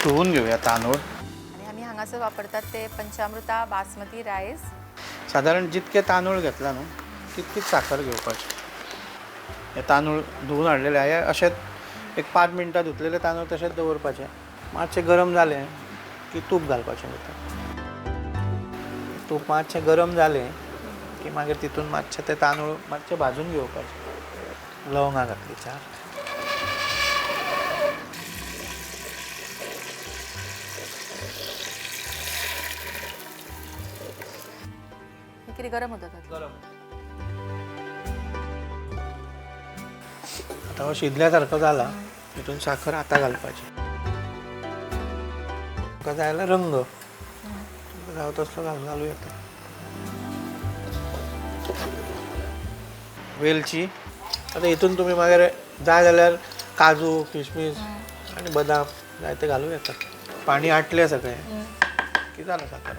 धुवून घेवया तांदूळ. आणि आम्ही हांगासर वापरतात ते पंचामृता बासमती रायस. सादारण जितके तांदूळ घेतला न्हू तितकीच साखर घेवपाची. हे तांदूळ धुवून हाडलेले हे अशेंच एक 5 मिनटां धुतलेले तांदूळ तशेंच दवरपाचे. मातशें गरम जालें की तूप घालपाचें भितर. तूप मातशें गरम जालें की मागीर तितून मातशें ते तांदूळ मातशे भाजून घेवपाचे. लवंगां घातली 4. हे कितें गरम उदक घातलं? गरम. आतां हो शिजल्या सारको जाला, तितून साखर आतां घालपाची. तुका जाय जाल्यार रंग तुका जाय तसलो घालूं येता. वेलची. आतां हितून तुमी मागीर जाय जाल्यार काजू, किशमीश आनी बदाम जाय ते घालूं येता. पाणी आटलें सगळें की जालें साखर.